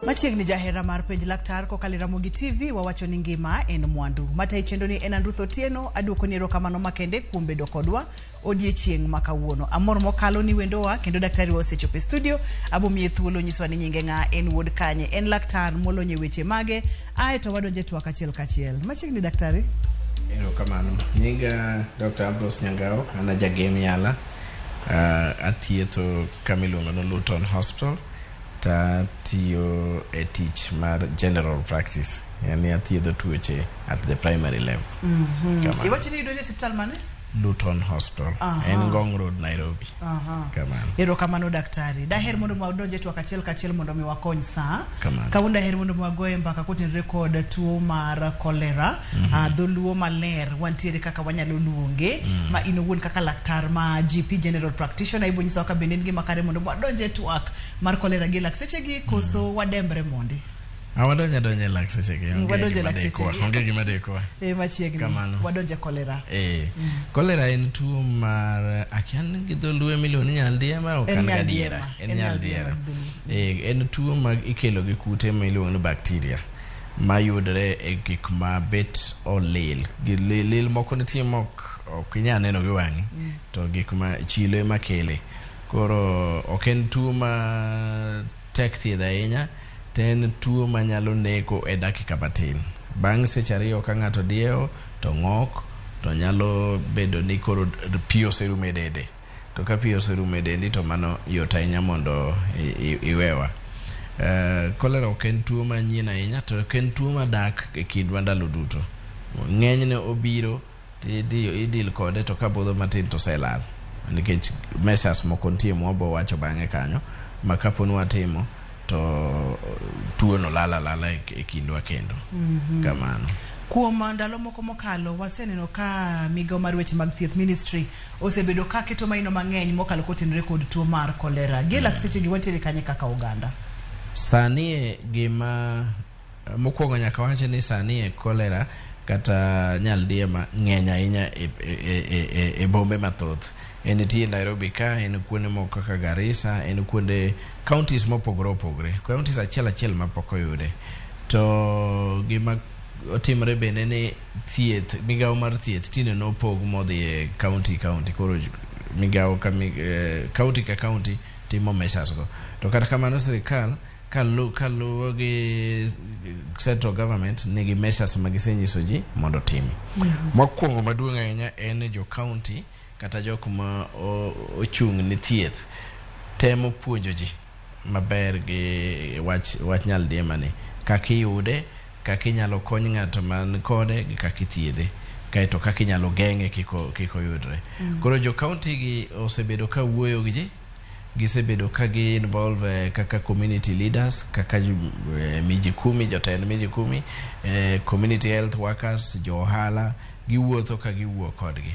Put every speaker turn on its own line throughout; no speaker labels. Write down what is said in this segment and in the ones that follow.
Machiegni jahera mar Penj Laktar kokalo e Ramogi TV wawacho ni ngima en mwandu. Matayi chenro ni en Ruth Otieno, aduoko ni erokamano makende kuom bedo kodwa odiechieng' ma kawuono. Amor mokalo ni wendowa kendo daktari wa osechopo e studio. Abo miye thuolo nyiswa ni nyinge ng'a, en wuod kanye, en laktar molony e weche mage, ae to wadonje e twak achiel kachiel. Machiegni daktari.
Erokamano. Nyinga Dr. Ambrose Nyangao, an a jagem Yala. Athietho kama iluongo ni Luton Hospital tatiyo e tich mar general practice. Yani athiedho tuoche at the primary level. Kamano.
Iwacho ni idonjo e osiptal mane?
Luton Hospital.
Aha.
En Ngong Road, Nairobi.
Aha.
Kamano.
Erokamano daktari. Daher mondo wadonj e twak achiel kachiel mondo mi wakony saa.
Kamano.
Kawuono daher mondo mi wagoye mbaka kotenore kod tuo mar cholera. Dholuo maler wantiere kaka wanyalo luonge ma in owuon kaka laktar ma GP general practitioner ibo nyisowa ka bende en gima kare mondo wadonj e twak mar cholera gi lak sechegi koso wadembre mondi.
Ah, wadonjo adonja e lak sechegi. Onge
Wadonjo e
gima
lak
dekwa.
sechegi.
Onge gima dekwa.
E machiegni.
Kamano.
Wadonje cholera.
Eh, cholera en tuo mar akia ni gi dholuo miluongo ni nyaldiema ok
En
an
nyaldiema.
gadiera. En
En
nyaldiema.
nyaldiema.
Eh, en tuo ma ikelo gi kute ma iluongo ni bacteria mayudore e gik ma bet olil. Gi lil moko nitie ma ok inyal neno gi wang'i to gik ma chilo ema kele. Koro ok en tuo ma tek thiedho ahinya to en tuo manyalo neko e dakika matin. Bang' seche ariyo ka ng'ato diewo to ng'ok to nyalo bedo ni koro pi oserumo e dende. To ka pi oserumo e dendi to mano yot ahinya mondo iwewa. Cholera ok en tuo manyien ahinya to ok en tuo madak e kindwa ndalo duto. Ng'enyne obiro idil kode to kabudho matin to oselal. Nikech measures moko nitie mwabo wacho bang'e kanyo ma kapo ni watimo to tuo no lal alala e kindwa kendo. Kamano.
Kuom ndalo moko mokalo waseneno ka migawo mar weche mag thieth ministry osebedo ka keto maino mang'eny mokalo kotenore kod tuo mar cholera. Gi lak sechegi wantiere kanye kaka oganda?
Sani gima mokwongo nyaka wach ni sani e cholera kata nyaldiema ng'eny ahinya e bombe mathoth. En nitie Nairobi ka, en kuonde moko kaka Garissa, en kuonde counties mopogore opogore. Counties achiel achiel ma pok oyude. To gima otimore bende ni thieth, migawo mar thieth tinde nopog modhi e county county. Koro migawo ka county ka county timo measures go. To kata kamano sirikal kaluwo gi central government nigi measures ma gisenyiso ji mondo otim. Mokwongo maduong' ahinya en ni jo county kata jok ma ochung' ne thieth temo puonjo ji maber gi wach nyaldiema ni. Kaka iyude, kaka inyalo kony ng'ato man kode gi kaka ithiedhe. Kaeto kaka inyalo geng'e kik oyudre. Koro jo county gi osebedo ka wuoyo gi ji, gisebedo ka gi involve kaka community leaders, kaka miji kumi, jotend miji kumi, community health workers, jo ohala, giwuotho ka giwuo kodgi.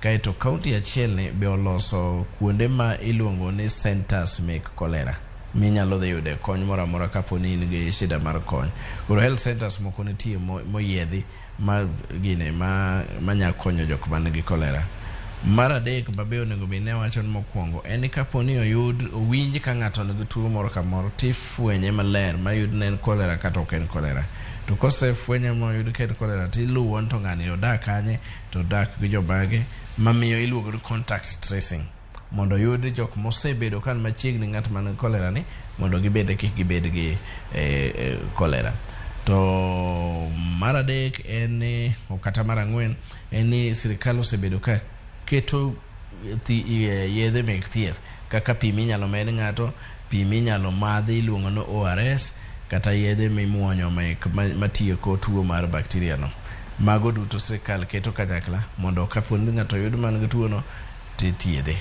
Kaeto county achiel ni be oloso kuonde ma iluongo ni centers mek cholera minyalo dhi yude kony moro amora kapo ni in gi shida mar kony. Koro health centers moko nitie moyiedhi ma gine ma manya konyo jok man gi cholera. Mar adek ma be onego bed ni awacho ni mokwongo en ni kapo ni oyud owinj ka ng'ato nigi tuo moro kamoro tifwenye maler mayud ni en cholera kata ok en cholera. To kosefwenye moyud ka en cholera tiluwo ni to ng'ani odak kanye to odak gi jomage mamiyo iluongo ni contact tracing mondo oyud jok mosebedo kan machiegni ng'at man gi cholera ni mondo gibende kik gibed gi cholera. To mar adek en ni kata mar ang'wen en ni sirikal osebedo ka keto yedhe mek thieth kaka pi minyalo med ng'ato, pi minyalo madhi iluongo ni ORS kata yedhe mimuonyo mek matieko tuo mar bacteria no. Mago duto sirikal keto kanyakla mondo kapo ni ng'ato oyud man gi tuo no tithiedhe.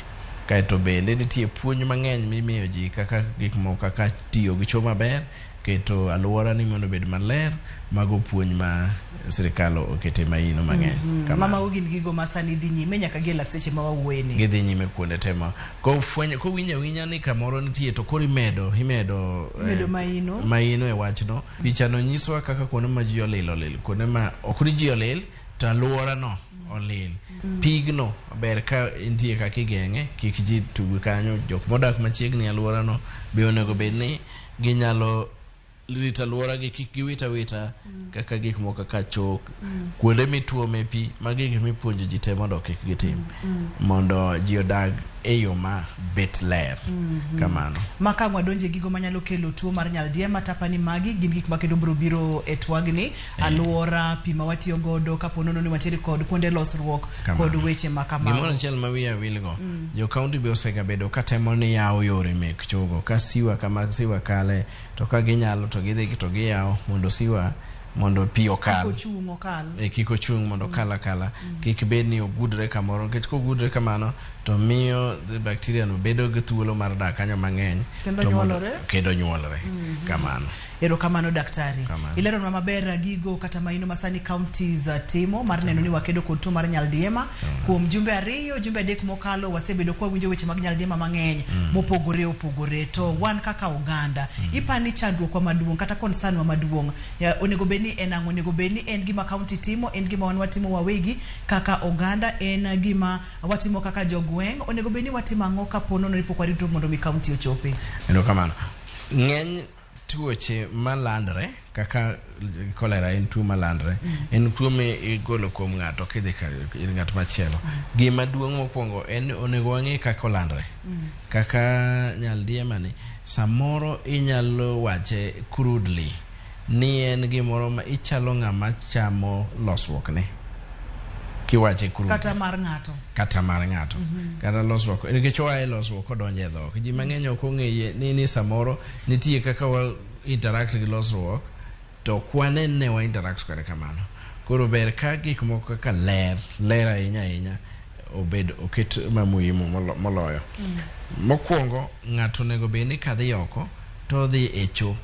Kaeto bende nitie puonj mang'eny mimiyo ji kaka gik moko kaka tiyo gi choo maber, keto alwora ni mondo obed maler, mago puonj ma sirikal okete maino mang'eny.
Ma mago gin gigo ma sani dhi nyime nyaka gi e lak seche ma wawuoye ni.
Gidhi nyime kuonde te ma kofweny kowinjo awinja ni kamoro nitie to koro imedo
Imedo maino.
maino e wachno. Pichano nyisowa kaka kuonde ma ji olil olil, kuonde ma ok ni ji olil to alwora no olil. Pigno ber ka nitie kaka igeng'e kik ji tug kanyo. Jok modak machiegni e alwora no be onego bed ni ginyalo rito alwora gi kik giwit awita kaka gik moko kaka chok kuonde mituome pi magi gik mipuonjo ji te mondo kik gitim mondo ji odag e yo ma bet ler kamano.
Ma ka wadonje gigo manyalo kelo tuo mar nyaldiema tapani magi gin gik ma kendo biro biro e twagni alwora pi ma watiyo godo kapo nono ni wantiere kod kuonde losruok
Kamano.
kod weche ma kamago.
Gimoro achiel ma wiya wilgo, jo county be osegabedo katemo ni yawo yore mek chogo ka siwa kama siwa kale to ka ginyalo to gidhi to giyawo mondo siwa mondo pi okal.
Kik ochung' okal.
E, kik ochung' mondo okal akala kik bed ni ogudre kamoro nikech kogudre kamano to miyo the bacteria no bedo gi thuolo mar dak kanyo mang'eny
Kendo
to mondo-
nyuolore.
kendo nyuolore kamano.
Erokamano daktari.
Kamano.
Ileronwa maber gigo kata maino masani counties timo mar neno ni wakedo kod tuo mar nyaldiema. Kuom jumbe 2 jumbe 3 mokalo wasebedo kwa winjo weche mag nyaldiema mang'eny mopogore opogore. To wan kaka oganda ipani chandruok wa maduong' kata concern wa maduong' onego bed ni en ang'o? Onego bed ni en gima county timo, en gima wan watimo wawegi kaka oganda, en gima watimo kaka jogweng'. Onego bed ni watimo ang'o kapo nono ni pok warito mondo mi county ochopi?
Erokamano. Ng'eny tuoche malandre kaka kolera en tuo malandre en tuo migolo kuom ng'ato kidhi ir ng'at machielo. Gima duong' mokwongo en onego wang'e kaka olandre. Kaka nyaldiema ni samoro inyalo wache crudely ni en gimoro ma ichalo ng'ama chamo losruokne kiwache crudely.
Kata mar ng'ato.
Kata mar ng'ato. Kata losruok nikech oa e losruok kodonjo e dhok. Ji mang'eny ok ong'eye ni samoro nitie kaka wa interact gi losruok to ok wanen ne wa interact kode kamano. Koro ber ka gik moko kaka ler, ler ahinya ahinya obed oket ma muhimu moloyo. Mokwongo ng'ato onego bed ni kadhi oko to odhi e cho.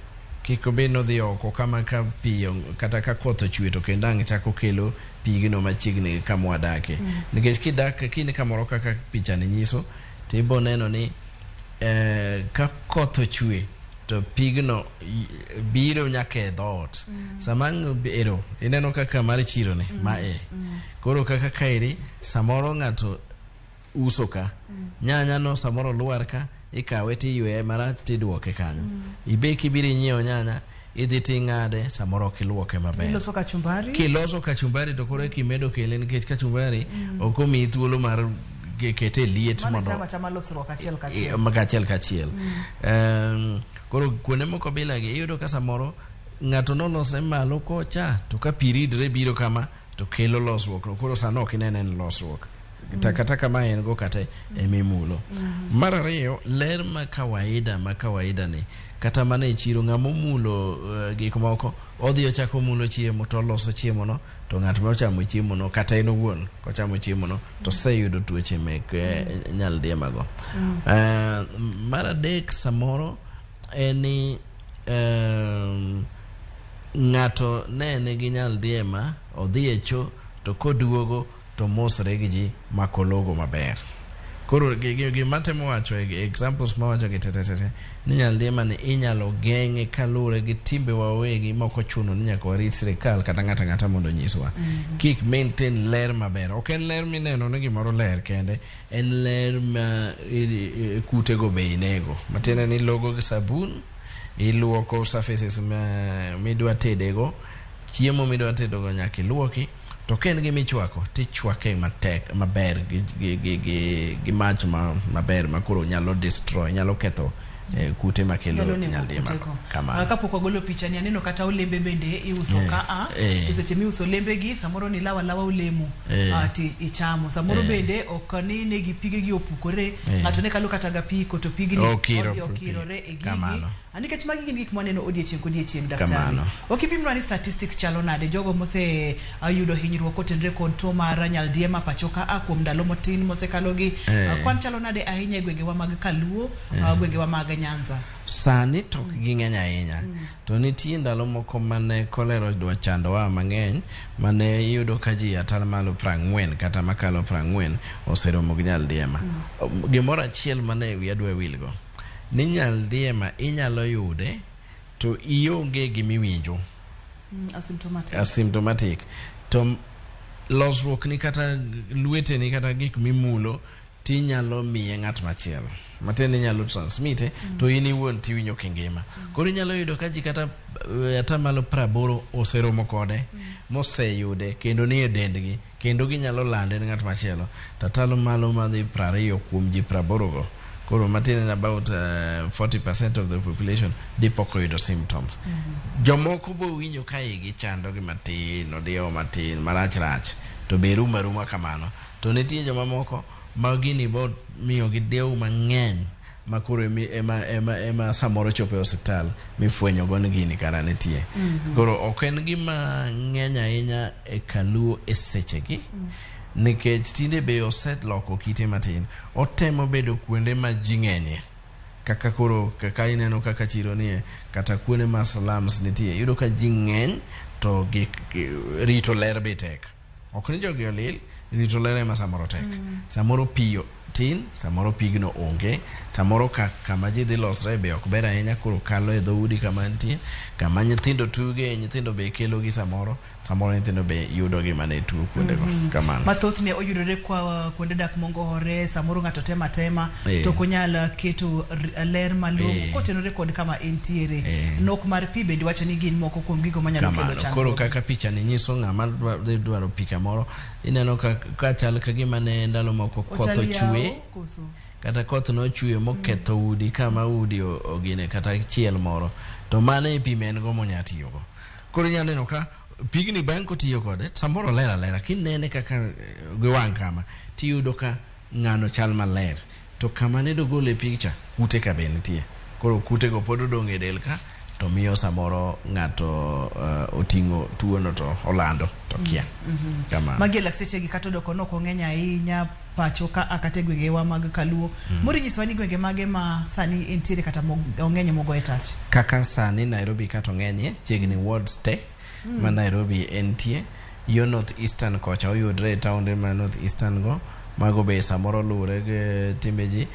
Kik obed ni odhi oko kama ka pi kata ka koth ochwe to kendo ang' chako kelo pigno machiegni gi kama wadakie. Nikech kidak kin kamoro kaka pichani nyiso to ibo neno ni ka koth ochwe to pigno biro nyaka e dhoot. Sama ang' ero ineno kaka mar chiro ni ma e. Koro kaka kaeri samoro ng'ato uso ka nyanya no samoro lwar ka ikawe tiyweye marach tiduoke kanyo. Ibe kibiro inyiewo nyanya idhi ting'ade samoro ok iluoke maber.
Iloso kachumbari.
Kiloso kachumbari to koro kimedo kele nikech kachumbari ok omiyi thuolo mar kete e liet
mondo
chama
chama losruok achiel kachiel.
Achiel kachiel. Koro kuonde moko bila gi iyudo ka samoro ng'ato nolosre malo kocha to ka pi ridre biro kama to kelo losruok. Koro sano ok inene en losruok. Takataka ma en go kata emimulo. Mar ariyo, ler ma kawaida ni kata mana e chiro ng'ama omulo gik moko odhi ochako mulo chiemo to oloso chiemo no to ng'at ma ochamo chiemo no kata en owuon kochamo chiemo no to oseyudo tuoche mek nyaldiema go. Mar adek samoro en ni ng'ato ne nigi nyaldiema odhi e cho to koduogo to mosre gi ji makologo maber. Koro gima temo wacho examples mawacho gi tete ni nyaldiema ni inyalo geng'e kaluwore gi timbe wawegi ma ok ochuno ni nyaka warit sirikal kata ng'ato ang'ata mondo onyiswa. Kik maintain ler maber. Ok en ler mineno ni gimoro ler kende, en ler ma kutego be inego. Matiende ni ilogo gi sabun, iluoko surfaces ma midwa tedego, chiemo midwa tedogo nyaka iluoki. To ka en gima ichwako tichwake matek maber gi mach maber ma koro nyalo destroy, nyalo ketho kute makelo nyaldiema. Kamano.
Kapok wagolo picha ni aneno kata olembe bende iuso ka a seche miuso olembe gi samoro ni lawa lawa olemo ti ichamo samoro bende ok ni negi pige gi opukore ng'ato ne kalo kata ga piko to pigni okirore e gigi. Nikech magi gin gik mwaneno odiechieng' kodiechieng' daktari. Ok ipimnwa ni statistics chalo nade jogo mose yudo hinyruok kotenore kod tuo mar nyaldiema pacho ka a kuom ndalo motin mosekalo gi. Kwan chalo nade ahinya e gwengewa mag Kaluo, gwengewa mag Nyanza?
Sani to ok ging'eny ahinya. To nitie ndalo moko mane kolera dwa chandowa mang'eny mane iyudo ka ji atamalo 40 kata makalo 40 oseromo gi nyaldiema. Gimoro achiel mane wiya dwa wilgo ni nyaldiema inyalo yude to ionge gimiwinjo.
Asymptomatic.
Asymptomatic. To losruok ni kata lweteni kata gik mimulo Tinyalo miye ng'at machielo. Matiende ni inyalo transmit to in iwuon tiwinjo kingima. Koro inyalo yudo ka ji kata atamalo 80 oseromo kode, moseyude kendo nie dendgi, kendo ginyalo lande ne ng'at machielo. To atalo malo madhi 20 kuom ji 80 go. Koro matiende ni about 40% of the population dipo koyudo symptoms. Jomoko bo winjo ka igi chandogi matin, odiewo matin, marach rach, to be rumo aruma kamano. To nitie jomamoko ma gini bo miyogi dew mang'eny ma koro ema samoro chopo e osiptal mifwenyo go ni gini kara nitie. Koro ok en gima ng'eny ahinya e kaluo e sechegi. Nikech tinde be oseloko kite matin. Otemo bedo kuonde ma ji ng'enyie. Kaka koro kaka ineno kaka chiro nie kata kuonde ma slums nitie iyudo ka ji ng'eny to gik rito ler be tek. Ok ni jogi olil, rito ler ema samoro tek. Samoro pi tin, samoro pigno onge, samoro kama ji dhi losre be ok ber ahinya koro kalo e dhoudi kama nitie, kama nyithindo tuge, nyithindo be kelo gi samoro, samoro nyithindo be yudo gima ne tuo kuondego. Kamano.
Mathothne oyudore kwa kuonde dak mongore, samoro ng'ato tema tema to ok onyal keto ler malong'o kotenore kod kama entiere. Nok mar pi bende wacho ni gin moko kuom gigo manyalo kelo
Kamano. Koro
chandruok.
kaka picha ni nyiso ng'ama dhi dwaro pi kamoro, ineno ka chal ka gima ne ndalo moko koth
Ochal
ochwe,
yawo koso?
kata koth nochwe moketho udi kama udi ogine kata chiel moro, to mano e pi ma en go monya tiyogo. Koro inyalo neno ka pigni bang' kotiyo kode, samoro oler alera, kinene kaka gi wang' kama, tiyudo ka ng'ano chal maler. To kama ne dogole pig cha, kute ka be nitie. Koro kutego pod odong' e del ka, to miyo samoro ng'ato oting'o tuono to olando to kia. Kamano.
Magi e lakteche gi kata odoko nok ong'eny ahinya pacho ka kata e gwengewa mag kaluo. Moro inyisowa ni gwenge mage ma sani entiere kata ong'eny mogo e tach.
Kaka sani Nairobi ka to ng'enyie, chiegni wards te ma Nairobi entie. Yo North Eastern kocha oyudre e taonde ma North Eastern go, mago be samoro luwore gi timbe ji.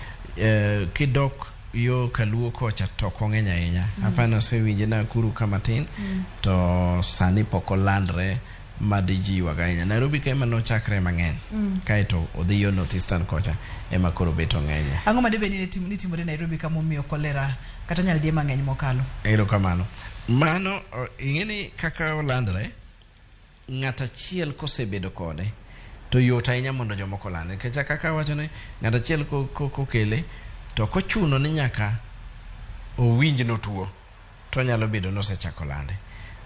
Kidok yo kaluo kocha to ok ong'eny ahinya. Apani osewinje Nakuru ka matin, to sani pok olandre ma di ji ywag ahinya. Nairobi ka ema nochakre mang'eny, kaeto odhi yo North Eastern kocha ema koro bet ong'enye.
Ang'o ma dibed ni nitimore Nairobi ka momiyo kolera kata nyaldiema mang'eny mokalo?
Erokamano. Mano ing'e ni kaka olandre, ng'at achiel kosebedo kode to yot ahinya mondo jomoko olande. Nikech kaka awacho ni ng'at achiel kokele to kochuno ni nyaka owinj notuo to onyalo bedo nosechako lande.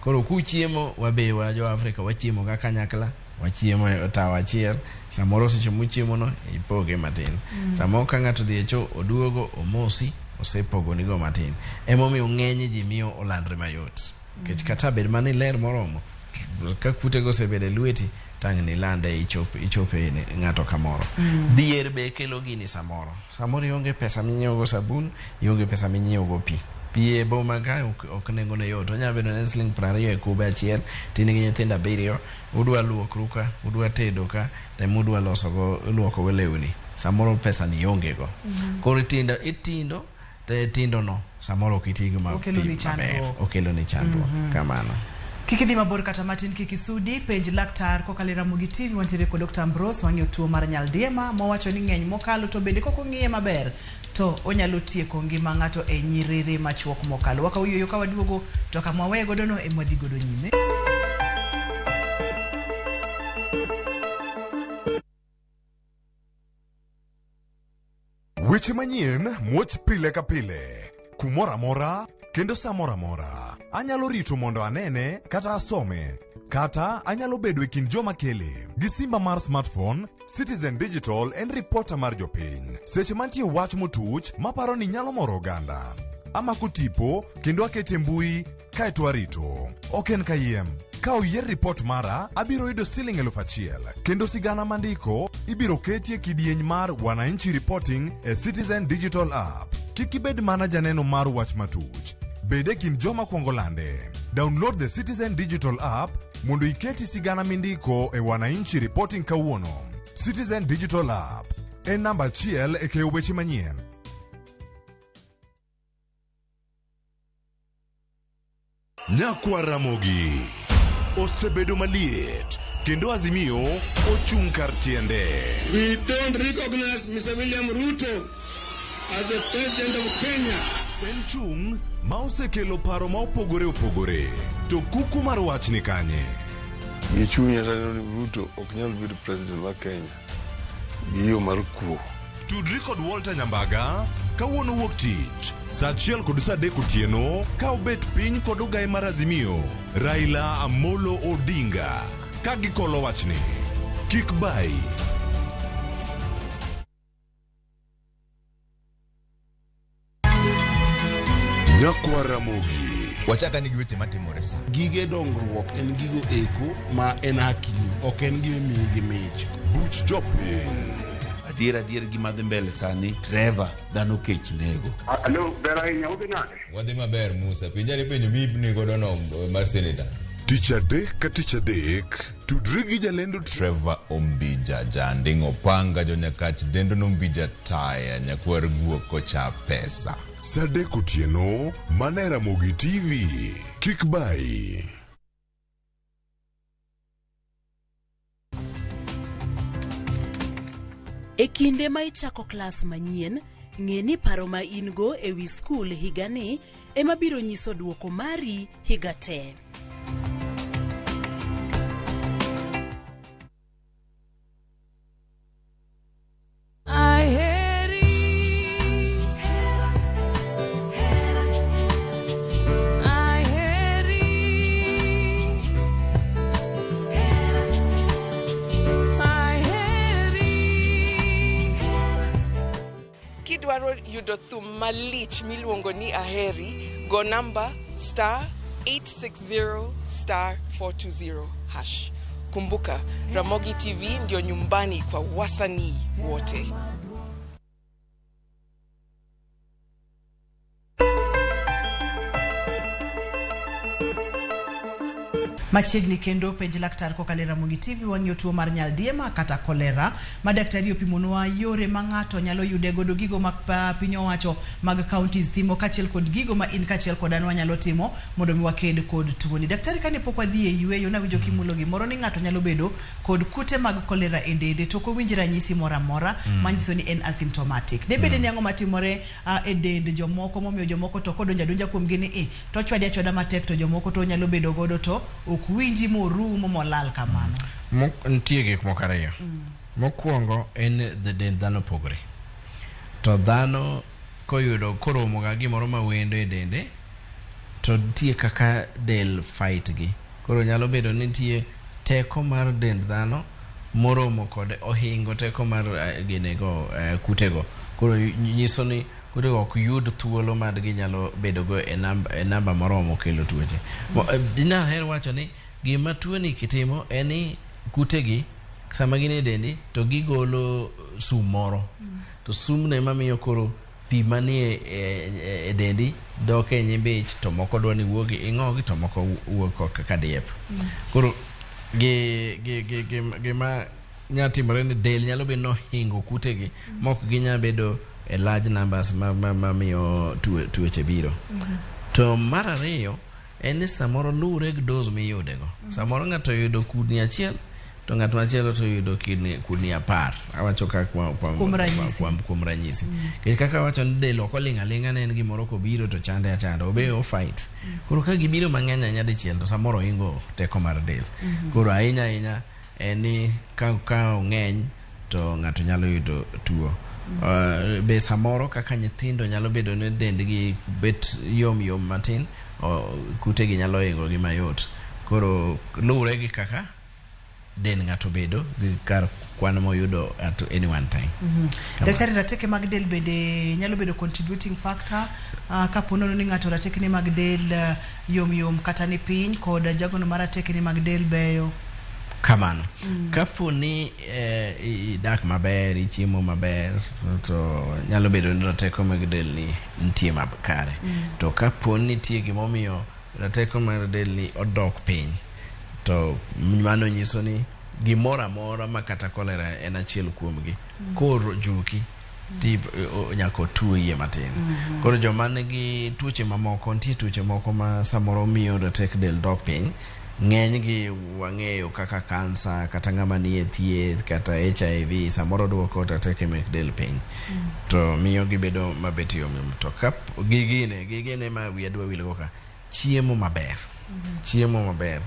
Koro kuchiemo wabe wa jo Afrika wachiemo ga kanyakla, wachiemo e tawo achiel, samoro seche muchiemo no ipoge matin. Samoro ka ng'ato odhi e cho oduogo omosi osepogonigo matin. Emomiyo ng'eny ji miyo olandre mayot. Nikech kata bed mana ni ler moromo, ka kutego osebedo e lweti, tang' nilande ichop e ng'ato kamoro. Dhier be kelo gini samoro. Samoro ionge pesa minyiewo go sabun, ionge pesa minyiewo go pi. Pi e boma ka ok nengone yot. Onyalo bedo ni siling 20 e kube achiel, to in gi nyithindo 7, udwa luokru ka, udwa tedo ka, to udwa losogo, luoko go lewni. Samoro pesa ni ionge go. Koro itindo, to tindo no, samoro ok iti gi
Okeloni
pi maber.
chandruok.
Okeloni chandruok. Kamano.
Kik idhi mabor kata matin, kik isudi, penj laktar kokalo e Ramogi TV. Wantiere kod Dr. Ambrose, wang'iyo tuo mar nyaldiema mowacho ni ng'eny mokalo, to bende kok ong'iye maber to onyalo tieko ngima ng'ato e nyiriri machuok mokalo. Wakawo yueyo ka waduogo to kama waweye godo no ema wadhi godo nyime.
Weche manyien muoch pile ka pile, kumoro amora kendo sa moro amora. Anyalo rito mondo anene kata asome, kata anyalo bedo e kind joma kele. Gi simba mar smartphone, Citizen Digital en ripota mar jopiny. Seche mantie wach motuch maparo ni nyalo moro oganda. Amako tipo kendo akete mbui kaeto arito. Ok en kayiem. Ka oyier ripot mara, abiro yudo siling 1000 kendo sigana mandiko ibiro ketie kidieny mar Wananchi Reporting e Citizen Digital App. Kik ibed mana janeno mar wach matuch. Bed e kind joma kwongo lande. Download the Citizen Digital App mondo iketi sigana mindiko e Wananchi Reporting kawuono. Citizen Digital App en namba achiel e keyo weche manyien.
Nyakwa Ramogi osebedo maliet.
Kendo Azimio ochung' kar tiende.
We don't recognize Mr. William Ruto as the president of Kenya.
En chung' ma osekelo paro ma opogore opogore. To kuku mar wach ni kanye?
Gi chunya taneno ni Ruto ok nyal bedo president mar Kenya gi yo mar kuo.
Tudri kod Walter Nyambaga kawuono wuok tich saa achiel kod saa adek otieno ka obet piny kod ogaye mar Azimio Raila Amolo Odinga ka gikolo wachni. Kik bayi. Nyakwar Ramogi.
Wachaka ni gi weche matimore sa.
Gige dongruok en gigo eko ma en hakini, ok en gima imiyi gi mich.
Buch jopiny.
Adier adier gima dhi mbele sani Trevor dhano kech nego.
Alo, ber ahinya, udhi nade?
Wadhi maber Musa. Penjani penjo mipni godo no mar senator.
Tich adek ka tich adek, tudri gi jalendo
Trevor Ombija Janding Opanga jonyakach dendo nombija taya nyakwar guok kocha pesa.
Saa adek otieno, mana e Ramogi TV. Kik bayi.
E kinde ma ichako klas manyien, ng'e ni paro ma in-go e wi skul higani ema biro nyiso duoko mari higa te.
Kidwaro yudo thum malich miluongo ni Aheri, go namba star 860 star 420 hash. Kumbuka, Ramogi TV ndio nyumbani kwa wasanii wote.
Machiegni kendo penj laktar kokalo e Ramogi TV wang'iyo tuo mar nyaldiema kata kolera ma daktari opimonwa yore ma ng'ato nyalo yude godo gigo ma piny owacho mag counties timo kaachiel kod gigo ma in kaachiel kod an wanyalo timo mondo mi waked kod tuoni. Daktari, kane pok wadhi e yueyo nawinjo kimulo gimoro ni ng'ato nyalo bedo kod kute mag kolera e dende to ok owinj ranyisi moro amora manyiso ni en asymptomatic. Debede ni ang'o matimore e dend jomoko momiyo jomoko to kodonjo adonja kuomgi ni i to ochwade achwada matek to jomoko to nyalo bedo godo to ok winji morumo molal kamano.
Nitie gik moko ariyo. Mokwongo en dend dhano opogore. To dhano koyudo koromo ga gimoro ma wendo e dende to nitie kaka del fight gi. Koro nyalo bedo ni nitie teko mar dend dhano moromo kod ohingo teko mar ginego kutego. Koro nyiso ni kutego ok yud thuolo mar ginyalo bedogo e namba moromo kelo tuoche. Dinaher wacho ni gima tuoni kitimo en ni kutegi sama gin e dendi to gigolo sum moro. To sumno ema miyo koro pi manie e dendi dok e nyimbi ich to moko dwa ni wuogi ing'ogi to moko wuok kaka diep. Koro gima nyalo timore ni del nyalo bedo nohingo kutegi mok ginyal bedo e large numbers mamiyo tuoche biro. To mar ariyo en ni samoro luwre gi dose miyudego. Samoro ng'ato oyudo kudni achiel to ng'at machielo to oyudo kudni 10. Awacho ka kuom ranyisi. Nikech kaka awacho ni del ok oling' aling'a ne en gimoro kobiro to chande achanda, obe o fight. Koro ka gibiro mang'eny ahinya dichiel to samoro ohingo teko mar del. Koro ahinya ahinya en ni ka ong'eny to ng'ato nyalo yudo tuo. Be samoro kaka nyithindo nyalo bedo ni dendgi bet yom yom matin, kutegi nyalo hingo gi mayot. Koro luwre gi kaka den ng'ato bedo gi kar kwan moyudo at any one time.
Daktari, rateke mag del bende nyalo bedo contributing factor kapo nono ni ng'ato ratekene mag del yom yom kata ni piny kod jagono mar ratekene mag del beyo.
Kamano. Kapo ni idak maber, ichiemo maber, to nyalo bedo ni rateko mag del ni nitie makare. To kapo ni nitie gimomiyo rateko mar del ni odok piny, to mano nyiso ni gimoro amora ma kata kolera en achiel kuomgi, koro juki nyaka otuo iye matin. Koro joma nigi tuoche mamoko, nitie tuoche moko ma samoro miyo ratek del dok piny, Ng'enygi wang'eyo kaka kansa, kata ng'ama nie thieth, kata HIV, samoro duoko rateke mek del piny. To miyo gibedo mabet yomyom. To ka gigine ma wiya dwa wilgo ka, chiemo maber. Chiemo maber.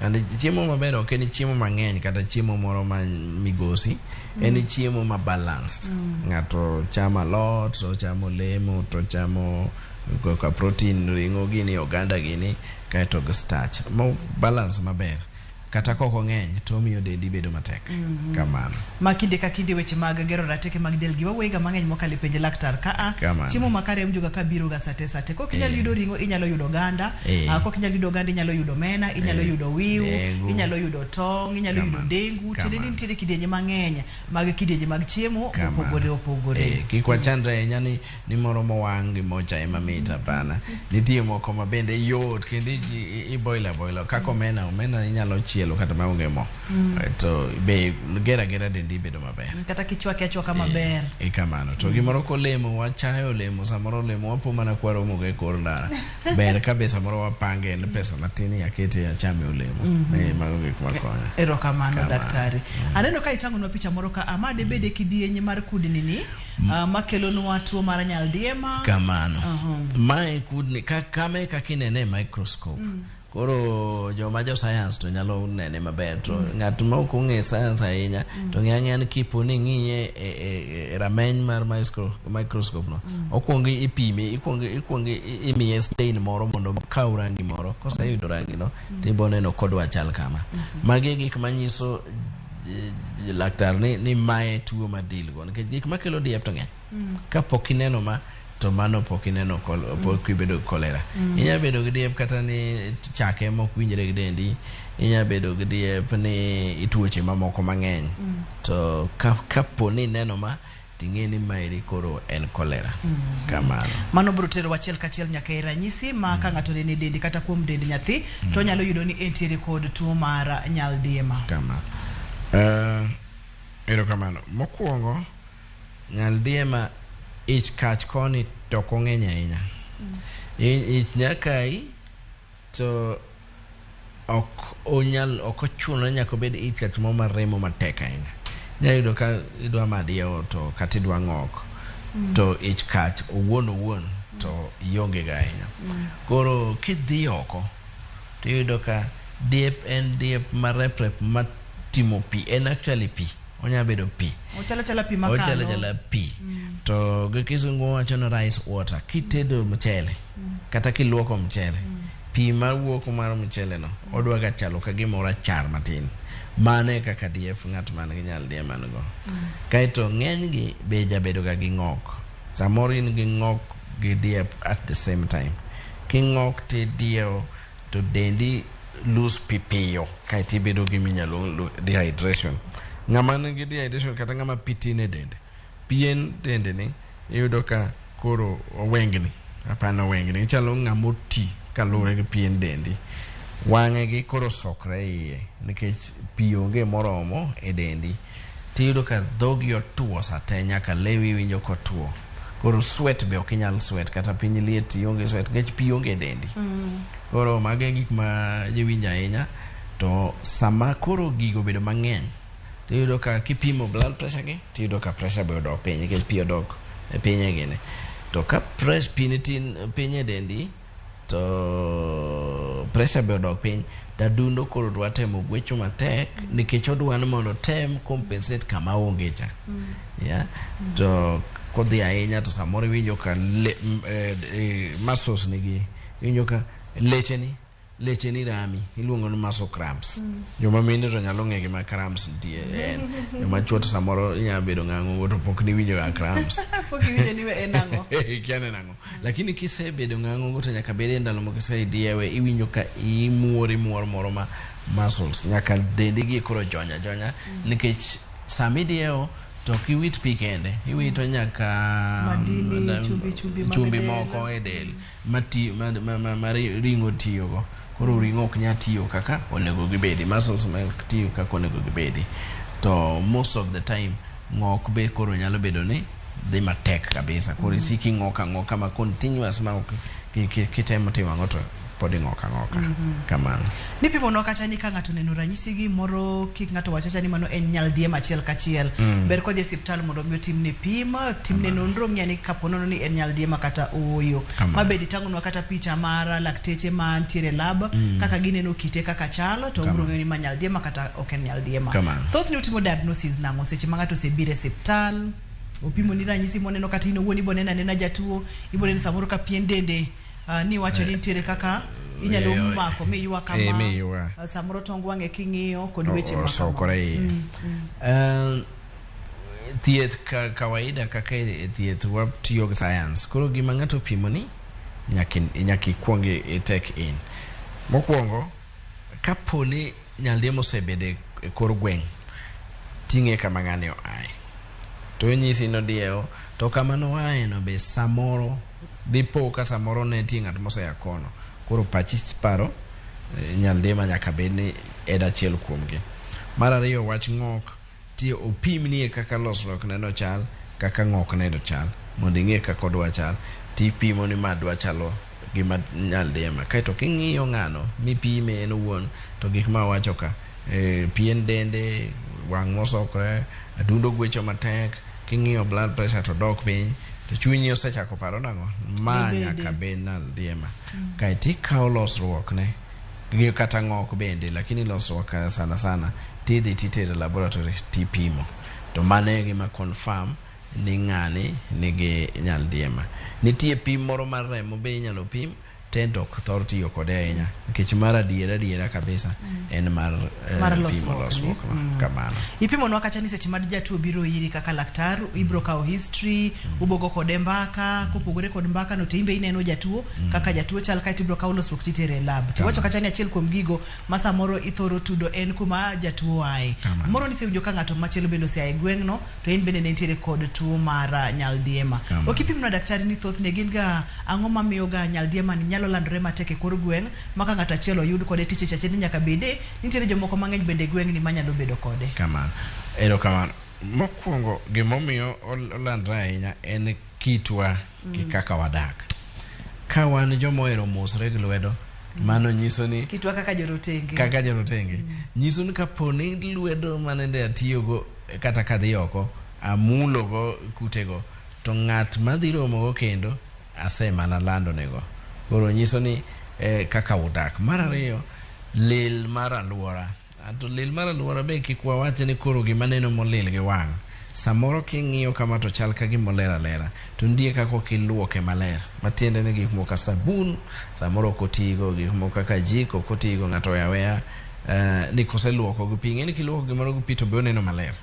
And chiemo maber ok en chiemo mang'eny kata chiemo moro ma migosi. En chiemo ma balanced. Ng'ato chamo alot, to chamo olemo, to chamo ka protein, ring'o gini, oganda gini, kaeto gi starch. Mo balance maber. Kata kok ong'eny to omiyo dendi bedo matek. Kamano.
Ma kinde ka kinde weche mag gero rateke mag del gi wawuoyega mang'eny mokalo e penj laktar ka a
Kamano.
chiemo makare winjoga ka biro ga sate sate kok inyal yudo ring'o inyalo yudo oganda kok inyal yudo oganda inyalo yudo omena inyalo yudo wiu
Dengu.
inyalo yudo tong' inyalo yudo
Kamano.
dengu tiende ni
Kamano.
nitiere kidienje mang'eny mag kidienje mag chiemo
Kamano.
mopogore opogore.
Kik wachandre ahinya ni moro mowang' gi mocha ema mit hapana. Nitie moko ma bende yot kendo iboil aboila kaka omena inyalo chielo kata maonge mo. To be gera agera dendi bedo maber.
Kata kichwake achwaka maber.
Kamano. To gimoro kolemo wachayo olemo samoro olemo wapo mana kwaromo go e kor ndara. Ber ka be samoro wapange en pesa matin akete achame olemo. Mago gik makonyo.
Erokamano
Kamano.
daktari. Aneno ka itang'onwa picha moro ka ama debede kidienje mar kudni ni makelonwa tuo mar nyaldiema.
Kamano. Mae kudni kame kaka inene e microscope. Koro joma jo science to nyalo nene maber to ng'at ma ok ong'e science ahinya to ng'e ang'eya ni kipo ni ing'iye e rameny mar microscope no okuongo ipime ikuongo imiye stain moro mondo okaw rangi moro koseyudo rangi no tibo neno kodwa chal kama. Magi e gik manyiso laktar ni mae tuo ma deal go nikech gik makelo diep to ng'eny. Kapok ineno ma to mano pok ineno pok ibedo gi kolera. Inyalo bedo gi diep kata ni chake mok winjre gi dendi, inyalo bedo gi diep ni tuoche mamoko mang'eny. To kapo ni ineno ma ting'e ni maeri koro en kolera. Kamano.
Mano biro tero achiel kachiel nyaka e ranyisi ma ka ng'ato nene dendi kata kuom dend nyathi to onyalo yudo ni entiere kod tuo mar nyaldiema.
Kamano. Erokamano. Mokwongo, nyaldiema ich kach koni to ok ong'eny ahinya. Ich nyakayi to ok onyal ok ochuno ni nyaka obed ich kach moro maremo matek ahinya. Inyalo yudo ka idwa madiewo to kata idwa ng'ok to ich kach owuon to ionge ga ahinya. Koro kidhi oko tiyudo ka diep en diep mareprep matimo pi en actually pi. Onyalo bedo pi.
Ochalo achala pi makalo.
Ochalo achala pi. To gi kisungu wacho ni rice water. Kitedo mchele kata kiluoko mchele pi mawuok mar mchele no odwa ga chalo ka gimoro rachar matin. Mano e kaka diep ng'at man gi nyaldiema nigo. Kaeto ng'enygi be jabedo ga gi ng'ok. Samoro in gi ng'ok gi diep at the same time. King'ok tidiewo to dendi lose pi piyo kaeto ibedo gi minyalo dehydration. Ng'ama nigi dehydration kata ng'ama pi tin e dende, pien dende ni iyudo ka koro owengni, hapana owengni, ichalo ng'ama oti kaluwore gi pien dendi. Wang'e gi koro sokre iye nikech pi onge moromo e dendi. Tiyudo ka dhogi otuo sate nyaka lewi iwinjo kotuo. Koro sweat be ok inyal sweat kata piny liet ionge sweat nikech pi onge e dendi. Koro mago e gik ma ji winjo ahinya to sama koro gigo obedo mang'eny tiyudo ka kipimo blood pressure gi tiyudo ka pressure be odok piny nikech pi odok e piny e gini. To ka pi nitin piny e dendi to pressure be odok piny to adundo koro dwa temo gwecho matek nikech odwa ni mondo otem compensate kama onge cha. Yeah? To kodhi ahinya to samoro iwinjo ka muscles nigi iwinjo ka lecheni rami iluongo ni muscle cramps. Joma mine to nyalo ng'e gima cramps nitie en. Joma chuo to samoro inyalo bedo ng'ang'o to pok niwinjo ga cramps.
Pok iwinjo ni en ang'o.
Ikia ni en ang'o. Lakini kisebedo ng'ang'o to nyaka bed e ndalo moko isediewe iwinjo ka imuori muor moro ma muscles nyaka dendi gi koro jony ajonya nikech sama idiewo to ok iwit pi kende iwito nyaka
Madini, chumbi
chumbi
mag del.
moko e del ma ring'o tiyogo. Koro ring'o ok nyal tiyo kaka onego gibedi, muscles ma ok tiyo kaka onego gibedi. To most of the time ng'ok be koro nyalo bedo ni dhi matek kabisa. Koro isiko ing'ok ang'oka ma continuous ma ok kitemo timo ang'o to pod ing'ok ang'oka kamano.
Nipimonwa kacha ni ka ng'ato oneno ranyisi gi moro kik ng'ato wach acha ni mano en nyaldiema achiel kachiel. Ber kodhi e osiptal mondo mi otimne pim, timne nonro ng'e ni kapo nono ni en nyaldiema kata ooyo.
Kamano.
Mabende itang'onwa kata picha mar lakteche mantiere e lab kaka gineno kite kaka chalo to ubiro ng'eyo ni ma nyaldiema kata ok en nyaldiema.
Kamano.
Thothne utimo diagnosis nang'o seche ma ng'ato osebiro e osiptal opimoni ranyisi moneno kata in owuon iboneno anena jatuo iboneno samoro ka pien dende niwacho ni nitiere kaka inyalo mako miywa kama
miywa.
Samoro tong wang'e king'iyo kod weche ma kama.
Osokore iye. Thieth ka kawaida kaka e thieth watiyo gi science. Koro gima ng'ato opimo ni nyaka ikuong i take in. Mokwongo, kapo ni nyaldiema osebedo e kor gweng', ting'e kama ng'ani oaye. To onyisi nodiewo, to kama noaye no be samoro dipo ka samoro ne nitie ng'at mosea kono. Koro pachi paro nyaldiema nyaka bed ni en achiel kuomgi. Mar ariyo wach ng'ok, tie opimnie kaka losruok ne no chal, kaka ng'ok ne no chal, mondo ing'e kaka odwa chal, tipimo ni ma dwa chalo gi ma nyaldiema. Kaeto king'iyo ng'ano mipime en owuon, to gik ma awacho ka, pien dende, wang' mosokre, adundo gwecho matek, king'iyo blood pressure to dok piny, to chunyi osechako paro nang'o? Ma nyaka bed nyaldiema. Kaeto ikawo losruok ne, gi kata ng'ok bende, lakini losruok sana sana, tidhi titero e laboratory tipimo. To mano e gima confirm ni ng'ani nigi nyaldiema. Nitie pim moro mar remo be inyalo pim, to ok thor tiyo kode ahinya nikech mar adiera kabisa en mar pimo losruok no kamano.
Ipimonwa kacha ni seche ma jatuo biro iri kaka laktar, ibiro kawo history, ubogo kode mbaka, kopogore kod mbaka no to in be ineno jatuo kaka jatuo chal kaeto ibiro kawo losruok titere e lab. Tiwacho kacha ni achiel kuom gigo ma samoro ithoro tudo en kuma jatuo ae. Moro nisewinjo ka ng'ato machielo bende osea e gweng'no to en bende ne nitiere kod tuo mar nyaldiema. Ok ipimnwa daktari ni thothne gin ga ang'o mamiyo ga nyaldiema ni nyalo landore matek e kor gweng' ma ka ng'ato achiel oyud kode tich achiel ni nyaka bede nitiere jomoko mang'eny bende e gweng'ni manyalo bedo kode.
Kamano. Erokamano. Mokwongo gimomiyo olandre ahinya en kitwa gi kaka wadak. Ka wan joma ohero mosre gi lwedo, mano nyiso ni
kitwa kaka jorotenge.
Kaka jorotenge. Nyiso ni kapo ni lwedo manende atiyogo kata kadhi oko, amulogo kutego, to ng'at madhi romogo kendo asemana lando nego. Koro nyiso ni kaka udak. Mar ariyo, lil mar aluora. To lil mar aluora be kik wawach ni koro gima neno molil gi wang'. Samoro king'iyo kama to chal ka gima oler alera, to nitie kaka ok iluoke maler. Matiende ni gik moko kaka sabun, samoro ok otigo, gik moko kaka jiko ok otigo, ng'ato oweyo aweya ni koseluoko gi pi. Ing'e ni kiluoko gimoro gi pi to be oneno maler.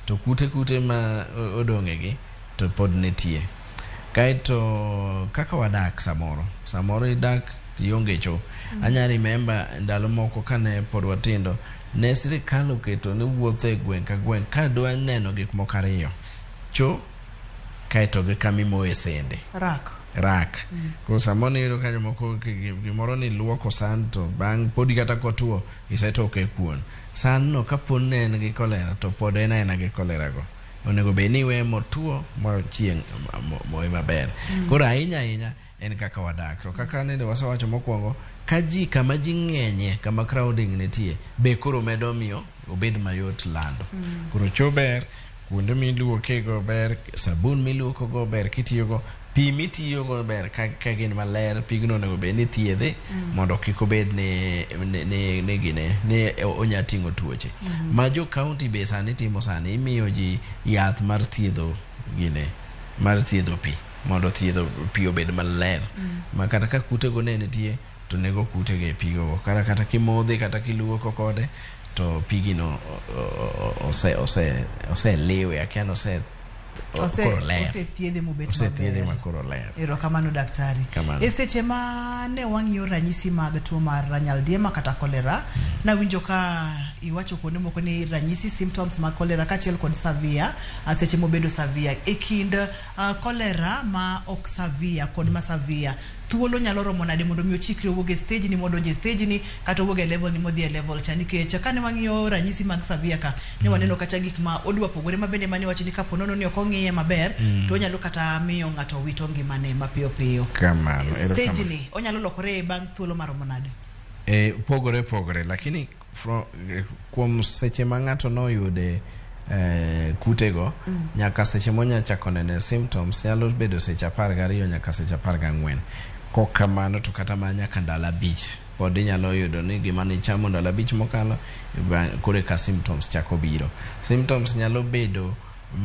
To kute ma odong' e gi to pod nitie. Kaeto kaka wadak samoro idak tionge cho. Anya remember ndalo moko kane pod watindo, ne sirikal oketo ni wuotho e gweng' ka gweng' ka dwa neno gik moko ariyo. Cho kaeto gi kama imoye sende. Rak. Koro samoro iyudo ka jomoko gimoro ni luoko san to bang' podi kata kotuo isetoke kuon. San no kapo ni en gi kolera to pod en aena gi kolera go. Onego bed ni iweye motuo ma chieng' moye maber. Koro ahinya ahinya en kaka wadak. To kaka nende wasewacho mokwongo, ka ji kama ji ng'enye, kama crowding nitie, be koro medo miyo obed mayot lando. Koro cho ber, kuonde miluokego ber, sabun miluokogo ber kitiyogo, pi mitiyogo ber ka gin maler, pigno onego bed ni thiedhe mondo kik obed ni ni onya ting'o tuoche. Ma jo county be sani timo sani, imiyo ji yath mar thiedho gine, mar thiedho pi, mondo thiedho pi obed maler. Ma kata ka kutego ne nitie, to nego kutego e pigogo. Kata kimodhe, kata kiluoko kode, to pigino oseliwe, akia ni koro ler.
Osethiedhe mobet
Osethiedhe ma koro ler.
Erokamano daktari. E seche ma ne wang'iyo ranyisi mag tuo mar nyaldiema kata kolera, nawinjo ka Iwacho kuonde moko ni ranyisi symptoms mag cholera kaachiel kod severe, seche mobedo severe. E kind cholera ma ok severe kod ma severe, thuolo nyalo romo nade mondo mi ochikri owuog e stage ni modonjo e stage ni kata owuog e level ni modhi e level cha? Nikech kane wang'iyo ranyisi mag severe ka, ne waneno kacha gik ma odwa pogore ma bende mane wacho ni kapo nono ni ok ong'iye maber, to onyalo kata miyo ng'ato wito ngimane mapiyo piyo.
Kamano, erokamano.
Stage ni onyalo lokore bang' thuolo maromo nade?
Pogore pogore, lakini kuom seche ma ng'ato noyude kutego nyaka seche monya chako nene symptoms nyalo bedo seche 12 nyaka seche 14. Kok kamano to kata mana nyaka ndalo 5 pod inyalo yudo ni gima nichamo ndalo 5 mokalo koro ka symptoms chako biro. Symptoms nyalo bedo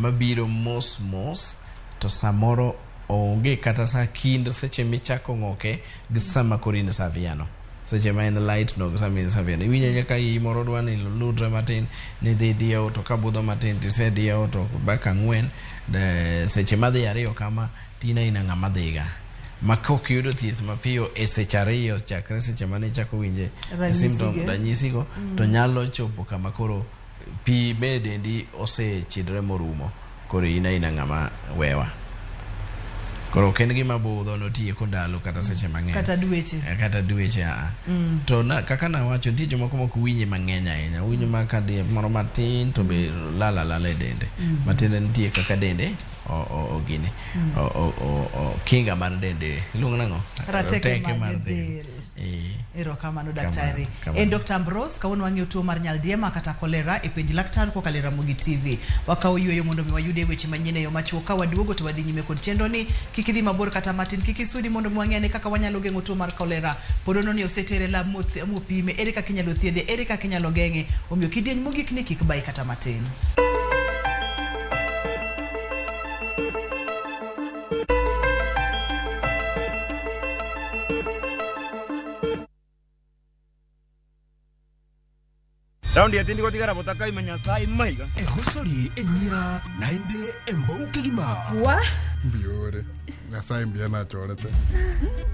mabiro mos mos, to samoro onge kata sa kind seche michako ng'oke gi sama koro in severe no. Seche ma en light no gi sama in severe no. Iwinjo nyaka iyi moro dwa ni ludre matin, ni dhi diewo to kabudho matin tisediewo to bak 4, seche madhi 2 kama tin aina ng'ama dhiga. Ma kok iyudo thieth mapiyo e seche 2 chakre seche mane ichako winje symptom ranyisigo, to nyalo chopo kama koro pi me dendi osechidre morumo, koro in aina ng'ama wewa. Koro ok en gima budho notieko ndalo kata seche mang'eny.
Kata dweche.
Kata dweche. To kaka nawacho, nitie jomoko mok winje mang'eny ahinya. Winjo ma ka moro matin to be lala lala e dende. Matiende nitie kaka dende ogini. Kinga mar dende. Iluongo nang'o?
Rateke mar del. Erokamano daktari. En Dr. Ambrose, kawuono wang'iyo tuo mar nyaldiema kata cholera e penj laktar kokalo e Ramogi TV. Wakawo yueyo mondo mi wayude weche manyien e yo machuok. Ka waduogo to wadhi nyime kod chenro ni. Kik idhi mabor kata matin, kik isudi mondo mi wang'e ane kaka wanyalo geng'o tuo mar cholera. Pod ono ni osetere lab mopime, ere kaka inyalo thiedhe, ere kaka inyalo geng'e. Omiyo kidieny mogik ni kik bayi kata matin.
Raundi ya tindi gotigara botaka imenya sai maiga.
Ehosori enyira naende embouke gima.
Wa?
Mbiore. Nyasaye mbia na chorete.